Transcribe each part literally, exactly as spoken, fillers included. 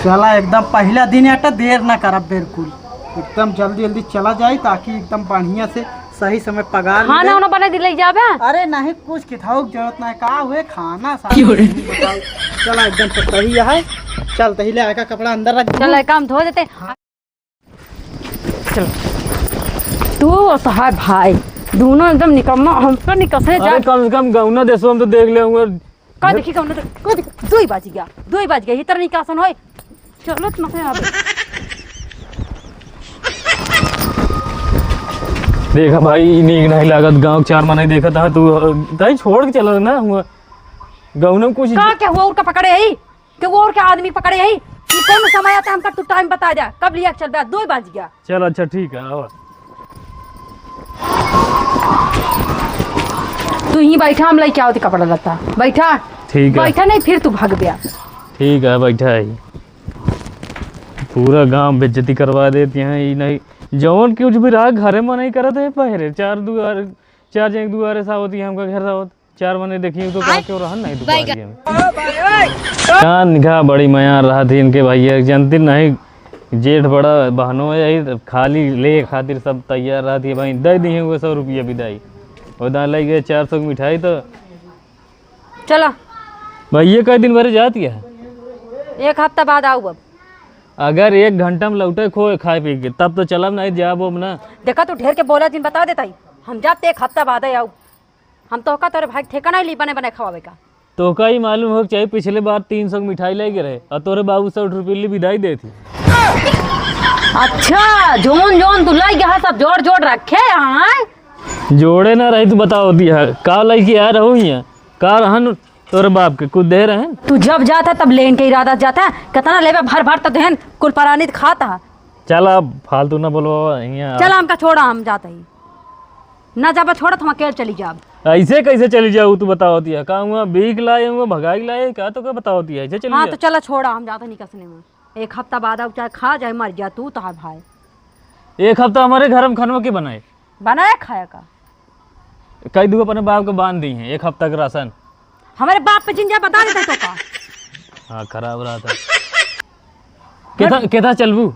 चला, एकदम पहिला दिन है, तो देर ना करब बिल्कुल, एकदम जल्दी जल्दी चला जाई, ताकि एकदम बढ़िया से सही समय पगार खाना मिले। उना बना दिले जाबे? अरे नहीं, कुछ किथाऊ के जरूरत नहीं, का हुए खाना सारा क्यों रे? तुम बताओ। चला, एकदम से सही है, चल तही ले आका कपड़ा अंदर रख दे। चल, एक काम धो देते। चल। तू और तोहार भाई दोनों एकदम निकम्मा, हमको निकसने जा। अरे कम से कम गौना देसो हम तो देख ले हुए। का देखी गौना देख, का देखी? दो ही बाज गया, दो ही बाज गया, ये तरह निकासन होय। चलो तो मखे आवे। देखा भाई, ई नीक नहीं लागत, गाँव के चार मनई देखत है, तू तही छोड़ के चला ना हुआ। गौना में कुछ का क्या हुआ, और का पकड़े है? कि वो और क्या आदमी पकड़े है? कि कौन समय आता है हमका, तू टाइम बता दे, कब लिया के चल बे, दो ही बाज गया। चल अच्छा ठीक है, आवा। तू यहीं बैठा, हम लेके आवत कपड़ा लत्ता। बैठा। ठीक है। बैठा नहीं, फिर तू भाग गया। ठीक है, बैठा है। पूरा गांव बेइज्जती करवा देती हैं, ई नहीं, जौन कुछ भी रहा घरे में नहीं करत है, पहरे चार दुआर, चार जन दुआरे से आवत है, हमका घर आवत। चार मने देखिए तो कहाँ क्यों रहन नहीं दुपहरिया में। कान घा बड़ी मया रहा थी इनके भैया, जनती नहीं, जेठ बड़ा बहनो है यही, खाली ले खातिर सब तैयार रहा थी भाई, दे दी वो सौ रुपया विदाई। वो दान लग गए चार सौ की मिठाई तो। चला। भैया कई दिन भरे जाती है? एक हफ्ता बाद आऊ अब। अगर एक घंटा में लौटे खो खाए पी के, तब तो चलब नहीं, जाब अब ना। देखा तू ढेर के बोला जिन बता देता ही, हम जाते एक हफ्ता बाद आऊ। हम तोहका तोरे भाई के ठेका नहीं ली बने बने खवावे का। तोहका ही मालूम हो के चाहिए, पिछले बार तीन सौ की मिठाई लेके रहे और तोरे बाबू सौ रुपये ली विदाई देती। अच्छा, जोन जोन तू लाई गया सब जोड़ जोड़ रखे हैं। जोड़े ना रही तू बताओ दिया, का लाई के आ रहू यहाँ, का रहन तोरे बाप के कुछ दे रहे हैं? तू जब जाता तब लेन के इरादा जाता, कितना लेबे भर भर तो देहन, कुल परानित खाता। चल अब फालतू ना बोलो यहाँ। चल हमका छोड़ा, हम जाते ही। ना जाबा छोड़त, हम अकेले चली जाब। ऐसे कैसे चली जाऊ तू बताओ दिया? का हुआ, बीक लाए हुआ, भगाई लाए, का तो का बताओ दिया? ऐसे चली हाँ, जा। तो चला छोड़ा, हम जाते नहीं कसने में। एक हफ्ता बाद आऊ, चाहे खा जाए, मर जा तू, तोहार भाई। एक हफ्ता हमारे घर में खानवा के बनाए? बनाए खाए का? कई दुगो अपने बाप के बांध दी हैं, एक हफ्ता के राशन। हमारे बाप पे जिन जा बता देते तो का? हाँ, खराब रहा था। केथा, केथा चलबू?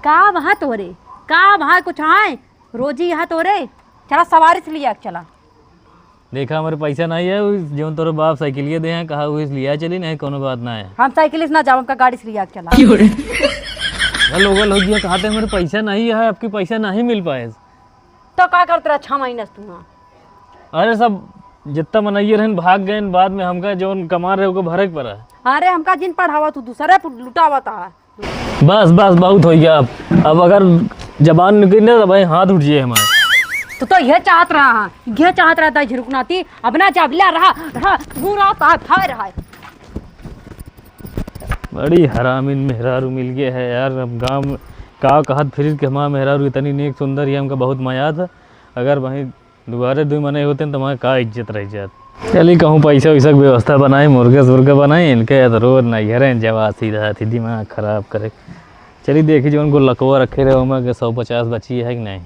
का वहाँ तोरे? का वहाँ कुछ आए? रोजी यहाँ तोरे, चला सवारी से लिया के चला। देखा, हमारे पैसा नहीं है, उ जौन तोरे बाप साइकिलिया दे हैं, कहा, वही से लिया चली, नहीं, कोनो बात ना है। हम साइकिल से ना जाओ, हमका गाड़ी से लिया के चला। क्यों रे? चल, लोगल हो गया, कहा थे, हमारे पैसा नहीं है, आपके पैसा नहीं मिल पाए। तो का करत रहा छह महीना से तू वहाँ? अरे, सब जितना मनइये रहन, भाग गए, बाद में हमका जौन कमा रहे, ओके भरे के पड़ा। अरे, हमका जिन पढ़ावा, तू दूसरे पर लुटावा था। बस, बस, बहुत हो गया। अब, अब अगर जबान निकली ना, तो भाई हाथ उठ जाए हमारे। तो, तो यह चाहत रहा, यह चाहत रहा था झिरुकनाती, अब ना जब ला रहा, रहा, घूरा था, खा रहा है। बड़ी हरामिन मेहरारू मिल गए है यार। अब गाँव में का कहत फिर के हमार मेहरारू इतनी नेक सुंदर, ये हमका बहुत मया था। अगर वहीं दुआरे दुई मनई होते न, तो हमारे का इज्जत रह जात। चली कहूँ पैसा वैसा के व्यवस्था बनाई, मुर्गा सुर्गा बनाई, इनके तो रोज नैहरे जवासी रहत ही, दिमाग खराब करे। चली देखी जो उनको लकवा रखे रहे, ओमे के सौ पचास बची है कि नहीं।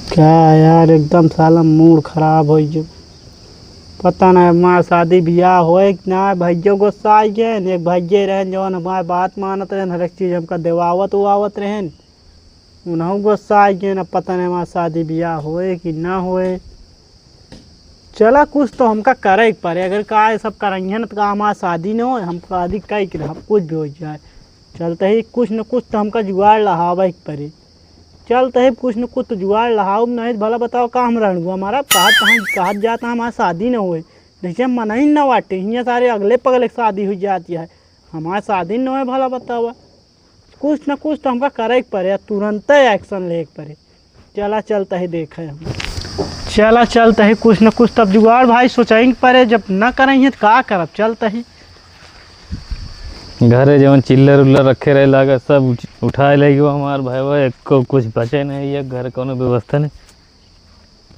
का यार, एकदम साला मूड खराब होइ गयो। पता नहीं हमार शादी बियाह होए कि ना। भैया गुस्सा आ गए, एक भैया रहन जौन हमार बात मानत रहन, हर एक चीज हमका देवावत उवावत रहन। उनहु गुस्सा आ गए, अब पता नहीं हमार शादी बियाह होए कि ना होए। चला, कुछ तो हमका करे के पड़े। अगर का ये सब करइहन, तो का हमार शादी न होए? हम शादी कई के हम कुछ भी हो जाए, चलते ही कुछ न कुछ तो हमका जुगाड़ लहावे के पड़े। चलते ही कुछ न कुछ तो जुगाड़ लहाउब, नहीं तो भला बताओ, का हम रहन हुआ हमारा कहत, कहत, कहत जाता हमार शादी न होए। जैसे हम मनई न बाटे, हियाँ सारे अगले पगले के शादी हो जाती है, हमार शादी न होए, भला बतावा। कुछ न कुछ तो हमका करे के पड़े, तुरंते action ले के पड़े। चला, चलता ही देखे हम। चला, चलता ही कुछ न कुछ तब जुगाड़ भाई सोचाई के पड़े, जब न करइहन तो का करब। चलता ही घरे जवन चिल्लर उल्लर रखे रहे लागे, सब उठ-, उठाए ले गयो हमार भाई, एको कुछ बचे नहीं है, घर कौनो व्यवस्था नहीं।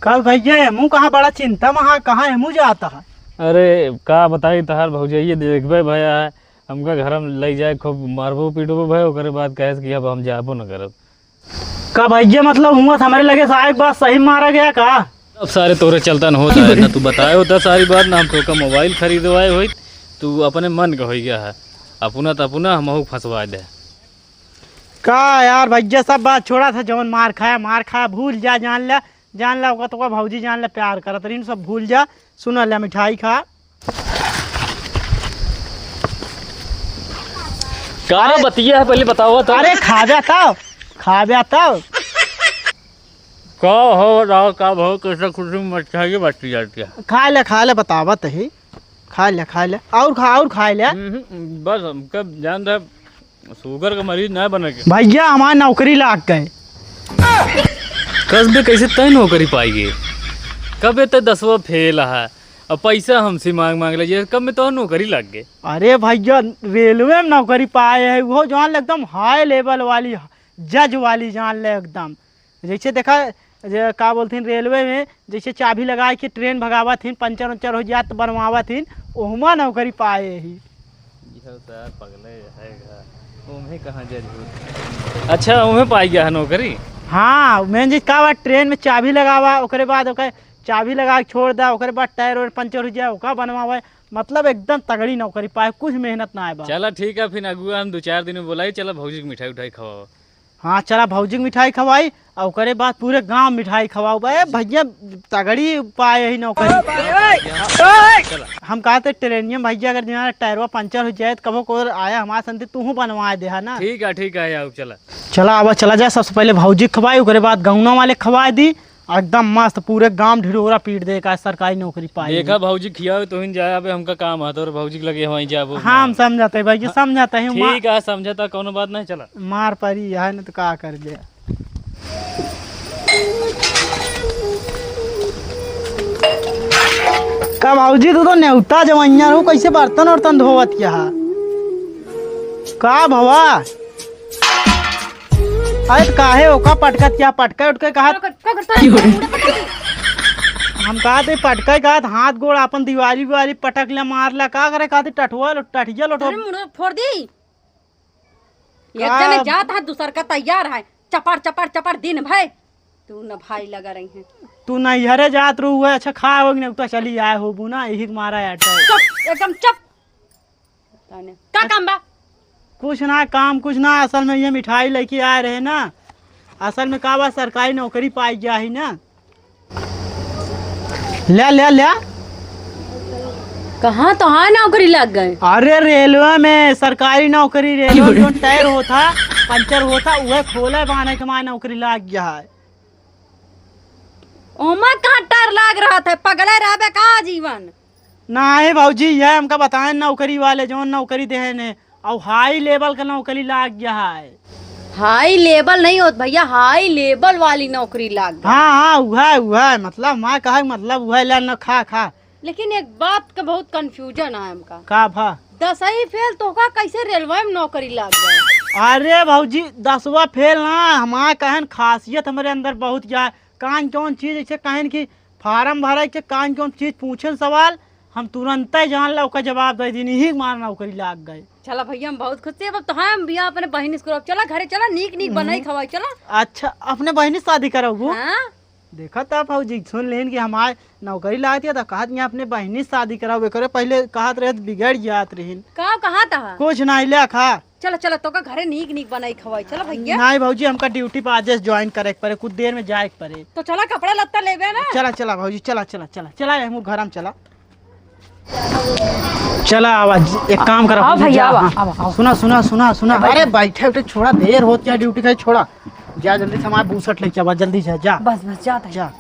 कल भैया, हमू कहाँ बड़ा चिंता में हा, कहाँ हमू जाता है? अरे, का बताई तहार भौजाइये देखबे भया है, हमका घर में ले जाए, खूब मारबो पीटबो भाई, ओकरे बाद कहे कि अब हम जाबो न करब। का भैया, मतलब हुआ हमरे लगे से आए के बाद सही मारा गया का? अब सारे तोरे चलता न होता है, ना तू बताए होता सारी बात, ना हम तोका मोबाइल खरीदवाए होइत, तू अपने मन का होइ गया है। अपना त अपना हमहू फंसवाए दे। का यार भैया, सब बात छोड़ा था, जौन मार खाया, मार खाया, भूल जा, जान ले, जान ले, ओका तोका भौजी जान ले, प्यार करत रही, सब भूल जा। सुना ले, मिठाई खा। का रे बतिया है, पहले बतावा तो। अरे खाबे तब, खाबे तब। का हो राव, का भाव, कैसा खुशी में मच्छा की बात की जाती है? खा ले, खा ले, बतावत ही। खा ले, खा ले, और खा, और खा ले। हम्म, बस हमका जान दे, शुगर का मरीज ना बने के। भैया, हमार नौकरी लाग गए। कस बे, कैसे तय नौकरी पाई गए? कबे तय दसवा फेल है, अब पैसा हमसे मांग मांग ले, ये कब में तो नौकरी लाग गए। अरे भैया, रेलवे में नौकरी पाए है, वो जान ले एकदम हाई लेवल वाली, जज वाली जान ले एकदम। जैसे देखा, जे का बोलथिन रेलवे में, जैसे चाबी लगाए के ट्रेन भगावत हिन, पंचर उंचर हो जात बनवावत हिन, ओहमा नौकरी पाए ही। इहो सार पगले रहेगा, ओमे कहाँ जज होत। अच्छा, ओमे पाई गया है नौकरी? हाँ, मेन चीज का बा, ट्रेन में चाबी लगावा, ओकरे बाद ओकर चाबी लगा के छोड़ दा, ओकरे बाद टायर वायर पंचर हो जाए, ओका बनवावे, मतलब एकदम तगड़ी नौकरी पाए, कुछ मेहनत ना आए बा। चला ठीक है, फिर अगुआ हम दो चार दिन में बोलाई, चला भौजी के मिठाई उठाई खवाओ। हाँ, चला भौजी के मिठाई खवाई, और ओकरे बाद पूरे गांव मिठाई खवाओ। बे भैया, तगड़ी पाए ही नौकरी। हम कहा थे ट्रेनिया में भैया अगर जहाँ टायरवा पंचर हो जाए तो कबो को आया हमारे संती तू बनवाए दे, है ना? ठीक है, ठीक है, आओ चला। चला, अब चला जाए, सबसे पहले भौजी के खवाई, ओकरे बाद गौना वाले खवाए दी। एकदम मस्त, पूरे गांव ढिढोरा पीट दे का सरकारी नौकरी पाए। देखा भौजी खियावे तो हिन जाए, अबे हमका काम है, तोरे भौजी के लगे हमारी जाबो। हाँ, हम समझाते हैं भैया, समझाते हैं। ठीक है, समझाता, कौनो बात नहीं, चला। मार परी है ना, तो का कर दे। का भौजी, तू तो नेवता जवैया रहो, कैसे बर्तन उर्तन धोवत क्या है? का भवा? अरे त काहे ओका पटकत क्या? पटके उटके कहा? का कर-, का करता है? हम कहा थे पटके कहा, हाथ गोड़ अपन दीवारी वारी पटक ले, मार ला, का करे? कहा थे टठुआ लो, टठिया लो, अरे मुंह फोड़ दी। एक का? जने जात है, दूसर का तैयार है, चपड़ चपड़ चपड़ दिन भर। तू न भाई लगा रही है। तू नैहरे जात रहू है, अच्छा खा हो कि नहीं, तो चली आए होबू ना, यही मारा है अटैक। चुप, एकदम चुप। का काम बा? कुछ ना काम, कुछ ना, असल में ये मिठाई लेके आए रहे ना, असल में का बा, सरकारी नौकरी पाई गया ही ना। ले, ले, ले। कहाँ तो हाँ नौकरी लग गए? अरे रेलवे में सरकारी नौकरी, रेलवे में जो टायर होता, पंचर होता, वह खोले बांधे के मारे नौकरी लग गया है। ओमा कहाँ टायर लाग रहा था, पगले रहबे का जीवन? नाही भौजी, यह हमका बताए नौकरी वाले, जौन नौकरी देहे ने, और हाई लेवल का नौकरी लाग गया है। हाई लेवल नहीं होत भैया, हाई लेवल वाली नौकरी लाग गया। हाँ, हाँ, वह, वह, मतलब, मैं कहा, मतलब, वह ले न खा, खा। लेकिन एक बात का बहुत कन्फ्यूजन है हमका। का भा? दसवीं फेल तोहका कैसे रेलवे में नौकरी लाग गया? अरे भौजी, दसवा फेल ना, हमार कहन खासियत हमरे अंदर बहुत क्या है। कान कौन चीज, जैसे कहन कि फार्म भरे के कान कौन चीज पूछन सवाल, हम तुरंते जान ला ओकर जवाब दे दीन, यही मार नौकरी लाग गए। चला भैया, हम बहुत खुश से, अब तो हम भी अपने बहिनी से करब। चला घरे चला, नीक नीक बनाई हम्म। खवाई, चला। अच्छा, अपने बहिनी से शादी करबू? हाँ। देखा था भौजी, सुन लेन कि हमार नौकरी लागत है, तो कहत यहाँ अपने बहिनी से शादी कराओ, एकरे पहले कहत रहे तो बिगड़ जात रही। का कहा था? कुछ नहीं, ले खा। चला, चला, तोका घरे नीक नीक बनाई खवाई। चला भैया। नहीं भौजी, हमका ड्यूटी पे आज ज्वाइन करे के पड़े, कुछ देर में जाए के पड़े। तो चला, कपड़ा लत्ता लेबे ना। चला, चला भौजी, चला, चला, चला, चला, हम घर में चला। चला, आवा, एक काम करा, आओ भौजी, भैया, जा, आवा, हाँ। आवा, आवा। सुना, सुना, सुना, सुना। अरे, बैठे, बैठे, छोड़ा, देर होत क्या ड्यूटी का, छोड़ा। जा, जल्दी से हमारे बूसट लेके आवा, जल्दी जा, जा। बस, बस, जाता है। जा।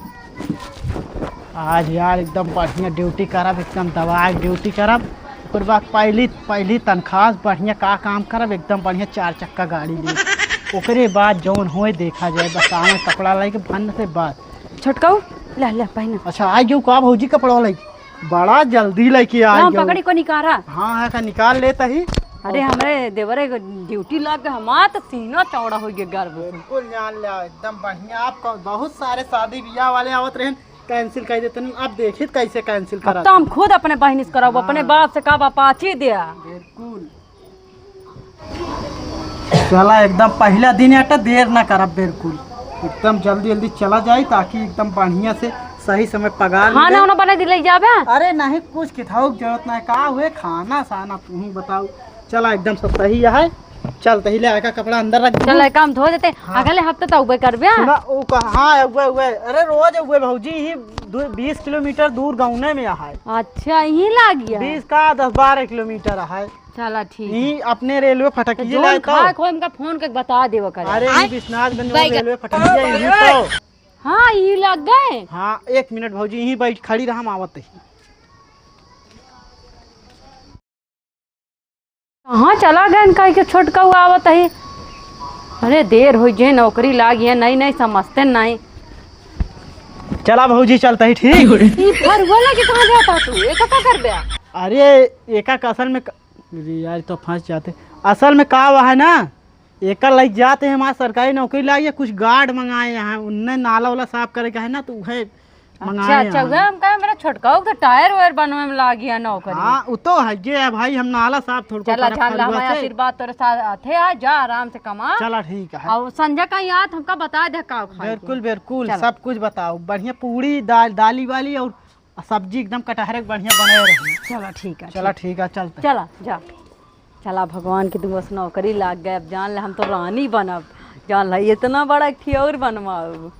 आज यार, एकदम बढ़िया ड्यूटी करब, एकदम दबा के ड्यूटी करब। ओकर बाद पहली, पहली तनख्वाह बढ़िया का काम करब, एकदम बढ़िया चार चक्का गाड़ी ले। ओकरे बाद जौन होए, देखा जाए, बस आवे कपड़ा लेके भन्न से बस। छोटकाऊ, ले, ले, पहना। अच्छा, आ गयो का भौजी कपड़ा लेके? बड़ा जल्दी लेके आ लाओ, गयो। पकड़ी को निकारा। हाँ, हाँ, का निकाल लेता ही। अरे, हमरे देवरे के ड्यूटी लग गए, हमार तो सीना चौड़ा हो गया गर्व से। बिल्कुल जान लिया, एकदम बढ़िया। आप क-, बहुत सारे शादी ब्याह वाले आवत रहे, कैंसिल कर देते हैं। अब देखित कैसे कैंसिल अब करा तो हम खुद अपने बहिनी से कराओ, हाँ। अपने बाप से का बापाची दिया। बिल्कुल। चला, एकदम पहला दिन है, तो देर ना करब बिल्कुल, एकदम जल्दी जल्दी चला जाए, ताकि एकदम बढ़िया से सही समय पगार खाना मिले। वाना बना दी, ले जाबे। अरे नहीं, कुछ किथाऊ के जरूरत नहीं। का हुए, खाना साना तू ही बताओ। चला, एकदम सब सही है। चल, तही ले आका कपड़ा अंदर रख दे। चल, एक काम धो देते। हाँ। अगले हफ्ते तो उबे करबे। सुना, उ कहा, हाँ, उबे, उबे। अरे, रोज उबे भौजी, ही दू, बीस किलोमीटर दूर गाँव में है। अच्छा, यहीं लाग गया। बीस का, दस बारह किलोमीटर है। चला, ठीक है। यहीं अपने रेलवे तो फटकिए जोन लाए तो। खाए खोए, हमका फोन करके बता देवा करे। अरे, यहीं विश्वनाथगंज में बैग रेलवे फटकिए, यहीं तो। हाँ, ये लग गए। हाँ, एक मिनट भौजी, यहीं बैठ, खड़ी रहा, हम आवत ही। कहाँ चला गए इनका के छोटका हुआ आवत ही? अरे, देर हो जे, नौकरी लाग है, नई नई समझते नहीं। चला भौजी, चलता ही, ठीक। ई फरुआ लेके कहाँ जाता तू? एका का करबे? अरे, एका का असल में क-, अरे यार, तो फंस जाते। असल में का हुआ है ना, एका लग जाते हैं, हमारा सरकारी नौकरी लाग है, कुछ गार्ड मंगाए हैं, उनने नाला वाला साफ करे का है ना, तो उहे अच्छा, मंगाए अच्छा, हैं। उहे हम कहे, मेरा छोटका के टायर वायर बनवे में लाग गया नौकरी। हाँ, उ तो है, ये है भाई, हम नाला साफ थोड़ा चला, करा चला, फरुआ हमारे से। आशीर्वाद तोरे साथ आथे है, जा आराम से कमा। चला, ठीक है। और संझा का याद हमका बता दे का खाए के। बिल्कुल, बिल्कुल, चला। सब कुछ बताओ, बढ़िया पूड़ी, दाल, दाली वाली और सब्जी एकदम कटहरे के बढ़िया बने रही। चला, ठीक है, चला, ठीक। ठीक है, चलते। चला, जा। चला, भगवान की दुआ से नौकरी लाग गए। अब जान ले, हम तो रानी बनब। जान ले, इतना बड़ा एक ठिया और बनवाब।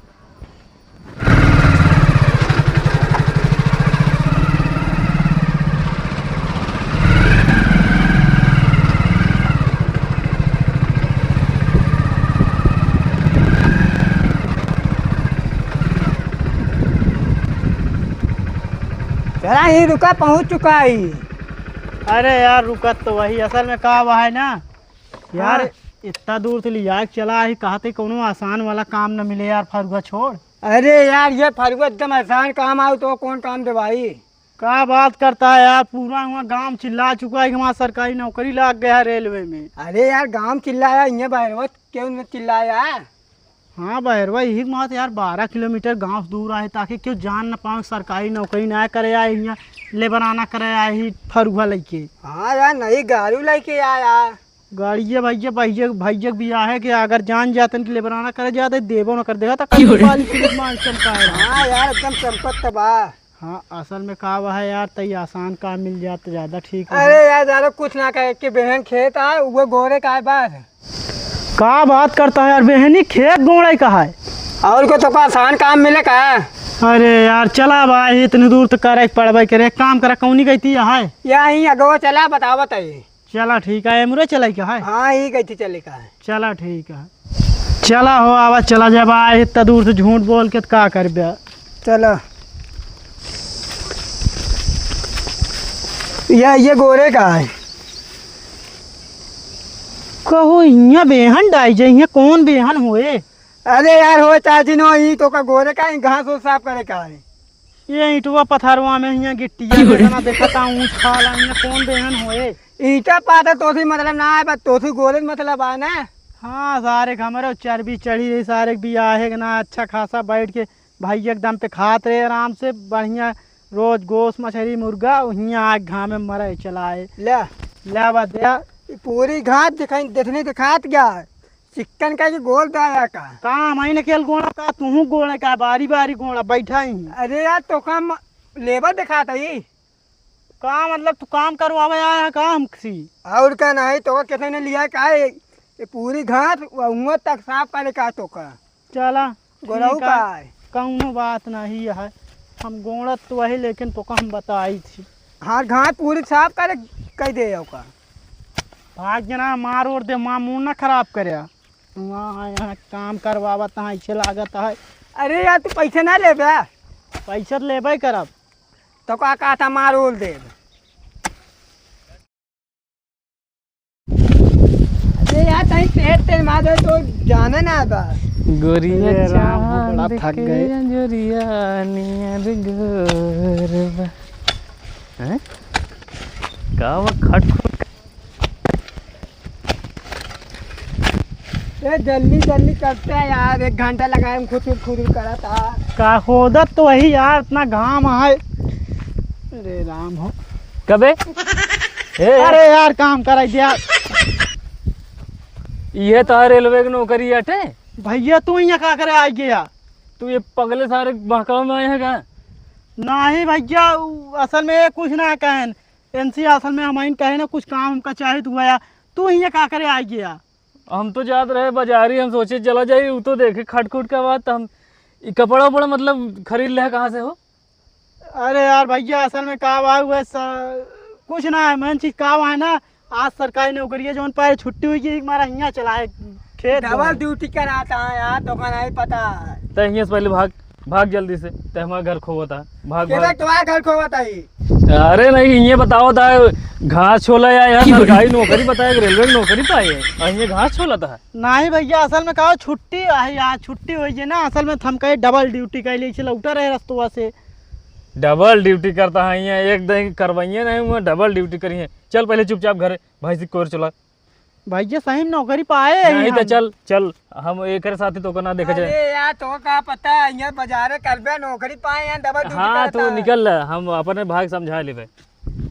चला, ही रुका, पहुँच चुका ही। अरे यार, रुकत तो वही, असल में का हुआ है ना यार, हाँ। इतना दूर से लिया के चला ही, कहते कौनो आसान वाला काम न मिले यार, फरुआ छोड़। अरे यार, ये फरुआ एकदम आसान काम आउ तो कौन काम दे भाई? का बात करता है यार, पूरा हुआ गांव चिल्ला चुका है कि हमारा सरकारी नौकरी लाग गया है रेलवे में। अरे यार, गांव चिल्लाया, इन्हें बहरवा क्यों न चिल्लाया? हाँ बहरवा, यही बात यार, बारह किलोमीटर गांव से दूर आए, ताकि क्यों जान न पावे, सरकारी नौकरी ना करे आए, यहाँ लेबराना करे आए ही फरुआ लेके। हाँ यार, नई गाड़ी लेके आया। गाड़िया भैया, भैया, भैया भी आहे कि अगर जान जातन कि लेबराना करे जाते, देबो न कर देगा, तो कल पाली पुलिस मान चमका है। हाँ यार, एकदम चमकत तो बा। हाँ, असल में का हुआ है यार, तई आसान काम मिल जात तो ज्यादा ठीक है। अरे यार, ज्यादा कुछ ना कहे कि बहन खेत आ, वो गोरे का है बस। का बात करता है यार, बहनी खेत गोड़े का है? और को तो का आसान काम मिले का? अरे यार, चला भाई, इतनी दूर तो करे पड़बे करे। एक काम करा, कौनी गई थी यहाँ? यहीं अगवा चला, बतावत है। चला ठीक है, एमरे चलाई का है? हाँ, ही गई थी चले का है। चला ठीक है, चला हो आवा, चला जाबा, इतना दूर से झूठ बोल के तो का करबे? चला। या, ये गोरे का है। कहो, हियाँ बेहन डाई जे, हियाँ कौन बेहन होए? अरे यार, हो चाची नो, ही तो का गोरे का, ही घास हो साफ करे का है। ये ईंटवा पथरवा में हियाँ गिट्टिया में इतना देखता हूँ, ऊँच खाला, हियाँ कौन बेहन होए? ईंटा पाता तोसी मतलब ना है, बस तोसी गोरे से मतलब है ना। हाँ, सारे के हमरे चर्बी चढ़ी रही, सारे के बियाहे के ना अच्छा खासा बैठ के भाई एकदम पे खात रहे आराम से, बढ़िया रोज गोस, मछरी, मुर्गा, हियाँ आग घामे में मरे चलाए। ले। ले बा दे। ई पूरी घात दिखाई, देखने दिखात क्या? चिकन का कि गोल दाया का? का हम ही न खेल गोड़ा का, तू गोड़े का, बारी बारी गोड़ा बैठा ही। अरे यार, तो काम लेबर दिखाता ही। का मतलब, तू काम करवावे आया है का हमसे? और का नहीं, तो का कितने ने लिया का है? ये पूरी घात हुआ तक साफ करे का तो का? चला, गोरऊ ठीक है, का है? कौनो बात नहीं है, हम गोड़त तो वही, लेकिन तो का हम बताई थी। हाँ, घात पूरी साफ करे, कह दे ओका। भाग जना, मार ओर दे, माँ मुंह ना खराब करे। वहाँ यहाँ काम करवावत है, ऐसे लागत है। अरे यार, तू पैसे ना लेबे? पैसे तो लेबे करब। तो का कहता, मार ओल देब। अरे यार, तहीं पेट तेल मार दे तो जाने ना बा। गोरिया अरे राम हो, बड़ा चांद थक के गए। अंजोरिया नियर गोरबा। हैं? का वो खट खुट ए, जल्दी जल्दी करते हैं यार, एक घंटा लगाए हम खुद खुद खुद करा था। का खोदत तो वही यार, इतना घाम है। अरे राम हो। कबे? ए, अरे यार, काम कराई दिया। ये तो रेलवे की नौकरी अटे। भैया, तू यहाँ का करे आ गया? तू ये पगले सारे बहकावे में आए हैं का? नहीं भइया, उ असल में ये कुछ ना कहन। इनसे असल में हम इन कहे ना, कुछ काम हमका चाहे तो हुआ। तू हियाँ का करे आ गया? हम तो जात रहे बाजारी, हम सोचे चला जाई, उ तो देखे खट खुट का बात, हम ई कपड़ा उपड़ा मतलब खरीद ले कहाँ से हो? अरे यार भइया, असल में का बा हुआ स-, कुछ ना है, मेन चीज का बा है ना, आज सरकारी नौकरी है, जौन पाए छुट्टी हुई कि हमारा हियाँ चला है खेत डबल बा। ड्यूटी कराता है यार, तो का नहीं पता। तै हियाँ से पहले भाग, भाग जल्दी से, तै हमारा घर खोवत है, भाग, केरे भाग। तुम्हारा घर खोवत है? अरे नहीं, ये बताओ था, घास छोला या यहाँ सरकारी नौकरी बताए, रेलवे की नौकरी पाए है, और ये घास छोला था। नहीं भइया, असल में का हो, छुट्टी आई, आज छुट्टी होई है ना, असल में तो हम कहे डबल ड्यूटी कर ली, लौटा रहे रस्तवा से। डबल ड्यूटी करता है यहाँ, एक दिन करवाइए नहीं हुआ, डबल ड्यूटी करी है। चल पहले चुपचाप घरे, भैंसी कोर चला। भैया सही में नौकरी पाए हैं नहीं तो हम। चल, चल, हम एक साथ ही तो को ना देखा जाए। अरे यार, तो का पता, यहाँ बाजारे करबे नौकरी पाए, यहाँ डबल ड्यूटी हाँ, करता तू है। निकल ले, हम अपने भाग समझा लेबे।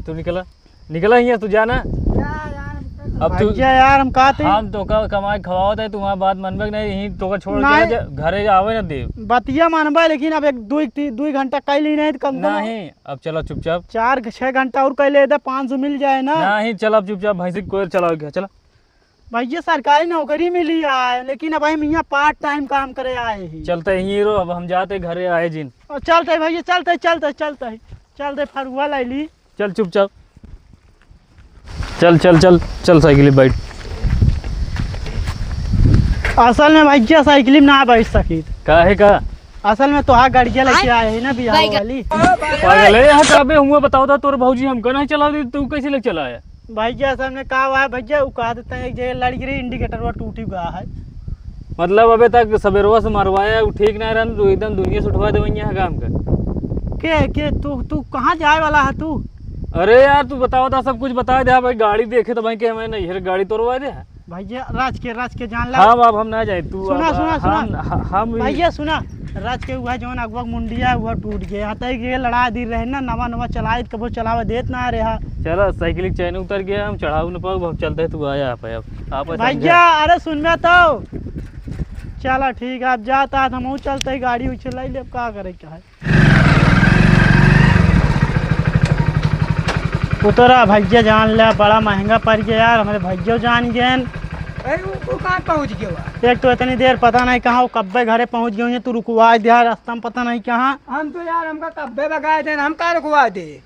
तू निकला, निकला हियाँ, तू जाना। क्या यार, अब तू भैया यार, हम कहते हैं। हम तो का कमाई खवावत है, तू वहाँ बात मनबे के नहीं, यहीं तो का छोड़ के नहीं। जा, घरे आवे ना दे। बतिया मानबा, लेकिन अब एक दो, एक ती-, दो घंटा कह ली नहीं तो कम से कम नहीं, अब चला चुपचाप। चार छह घंटा और कह ले दे, पाँच सौ मिल जाए ना। नहीं, चल अब चुपचाप भैंसी को चलाओ क्या, चला। भैया सरकारी नौकरी मिली है, लेकिन अब हम यहाँ पार्ट टाइम काम करे आए हैं। चलते यहीं रो, अब हम जाते घरे आए जिन। और चलते भैया, चलते, चलते, चलते, चलते फरुआ लाई ली। चल चुपचाप, चल, चल, चल, चल साइकिल पे बैठ। असल में भैया साइकिल में ना बैठ सकी। काहे का? असल में तोहार गड़िया लेके आए हैं ना बिहार वाली। पागल है, यहाँ का बे हुआ बताओ था, तोर भौजी हमका नहीं चला दी, तू कैसे लेके चला आया? भैया, असल में का हुआ है भैया, उ कहा देते हैं, एक जगह लड़ गिरी, इंडिकेटर वो टूटी हुआ है। मतलब अबे तक सबेरवा से मरवाया, उ ठीक ना रहन, तो एकदम दुनिया से उठवा देवे यहाँ काम का। के, के, तू, तू कहाँ जाए वाला है तू? अरे यार, तू बताओ था, सब कुछ बता दे भाई, गाड़ी देखे तो भाई के हमें नहीं है, गाड़ी तोड़वा दे। भैया, राज के, राज के जान ला। हाँ बाप, हम ना जाए, तू सुना, अब सुना, सुना। हम, ह-, हम भी भैया, सुना, राज के हुआ जौन अगवा मुंडिया हुआ टूट गया, यहाँ तक ये लड़ा दी रहे ना, नवा, नवा चलाए, कबो चलावे देत ना रहा। चला, साइकिल के चैन उतर गया, हम चढ़ाऊ न पाऊ, हम चलते, तू आया आप, अब आप भैया, अरे सुन में तो। चला ठीक है, अब जाता है, हम चलते ही गाड़ी उछलाई ले, अब का करे क्या है। उतरा भैया, जान ले, बड़ा महंगा पड़ गया यार, हमारे भैया जान गए। अरे, वो, वो कहाँ पहुँच गया हुआ? एक तो इतनी देर पता नहीं कहाँ, वो कब्बे घरे पहुँच गए हैं, तू रुकवा दे यार, रास्ता में पता नहीं कहाँ। हम तो यार, हमका कब्बे भगाए थे, हम का रुकवा दे?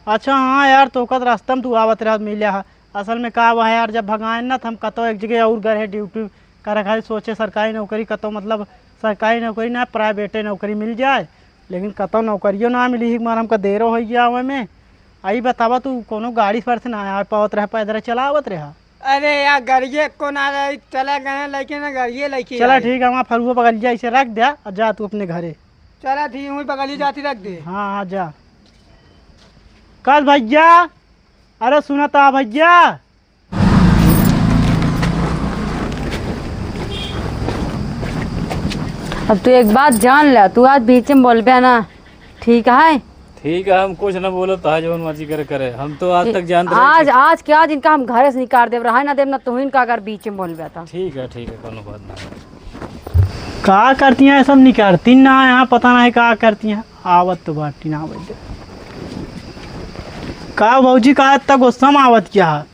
अच्छा हाँ यार, तो कत रास्ता में तू आवत रहत मिले हा। असल में का हुआ है यार, जब भगाए ना, तो हम कतो एक जगह और गए हैं ड्यूटी करे खातिर, सोचे सरकारी नौकरी कतो, मतलब सरकारी नौकरी ना, प्राइवेटे नौकरी मिल जाए, लेकिन कतौ नौकरियो ना मिली, हिक मार हमका देरो होइ गया आवे में। आई बतावा, तू कोनो गाड़ी पर से ना आ पावत रहा, पैदल चलावत रहा। अरे यार, गाड़िए को ना रही, चला गए, लेकिन ना गाड़िए लेके चला आए। ठीक है, वहाँ फरुआ बगलिया इसे रख द्या और जा तू अपने घरे। चला ठीक, वहीं बगलिया जाती रख दे। हाँ, हाँ, जा। कल भैया, अरे सुना ता भैया, अब तू एक बात जान ला, तू आज बीच में बोलबे ना, ठीक है? ठीक है, हम कुछ ना बोलत, तोहार जवन मर्जी करे, करे। हम तो आज तक जानत रहे आज, कि आज के आज इनका हम घरे से निकाल देब, रहे ना देब ना, तू इनका अगर बीच में बोलबे तो। ठीक है, ठीक है, कोनो बात ना। का करती हैं सब, निकालती ना यहाँ, पता नहीं का करती हैं। आवत तो बाटी ना आवत। का भौजी, का इतना गुस्सा में आवत क्या है?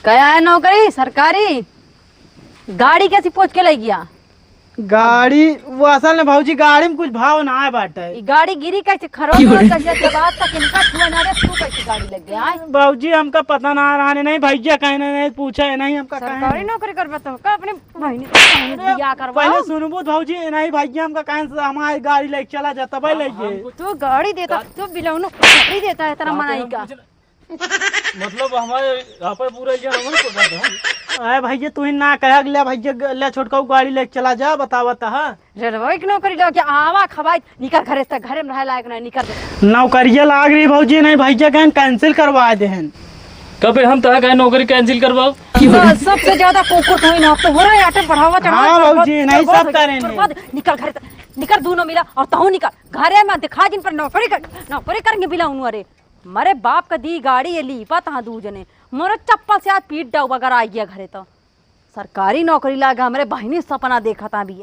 क्या है नौकरी सरकारी? गाड़ी कैसी पोंछ के ले गया? गाड़ी, वो असल में भौजी, गाड़ी में कुछ भाव ना है बाटे। ई गाड़ी गिरी कैसे, खरोच हो कैसे? जब आज तक इनका छुआ ना रे, तू कैसे गाड़ी लग गया है? भौजी, हमका पता ना रहने, नहीं भैया कहने, नहीं पूछा है, नहीं हमका कहने। सरकारी नौकरी करबे तो का अपने बहिनी, बहिनी अरे, बियाह करवाओ। पहले सुनबू भौजी, नहीं भैया हमका कहने से हमारी गाड़ी लेके चला जा, तबे ले गए। तू गाड़ी देता, तू बिलौनो गाड़ी देता है तेरा मनाई का। मतलब हमारे यहाँ पर पूरा एरिया नंबर को करता है। अरे भैया, तू ही ना कहे, अगले भैया ग-, ले छोटका गाड़ी लेके चला जा, बतावा तो, हाँ। रेलवे की नौकरी लेके आवा खवाई, निकल घरे से, घरे में रहे लायक नहीं, निकल दे। नौकरिया लाग रही भौजी, नहीं भैया कहन कैंसिल करवा दे हैं। कबे हम तोहार कहे नौकरी कैंसिल करवाओ? तो सबसे ज्यादा कुकुर तो ही ना, तो हो रहा है आटे बढ़ावा चढ़ावा, हाँ बढ़ावा, भौजी, नहीं बढ़ावा, सब करेंगे। बढ़ावा, निकल घरे से, निकल दोनों मिला और तहु निकल घरे में दिखा जिन पर नौकरी कर, नौकरी करेंगे बिलौनु अरे। मरे बाप का दी गाड़ी ये लीपा तहाँ दू जने। मोरो चप्पल से आज पीट डाउब अगर आ गया घरे तो। सरकारी नौकरी लागे हमरे बहिनी सपना देखत आ बिया।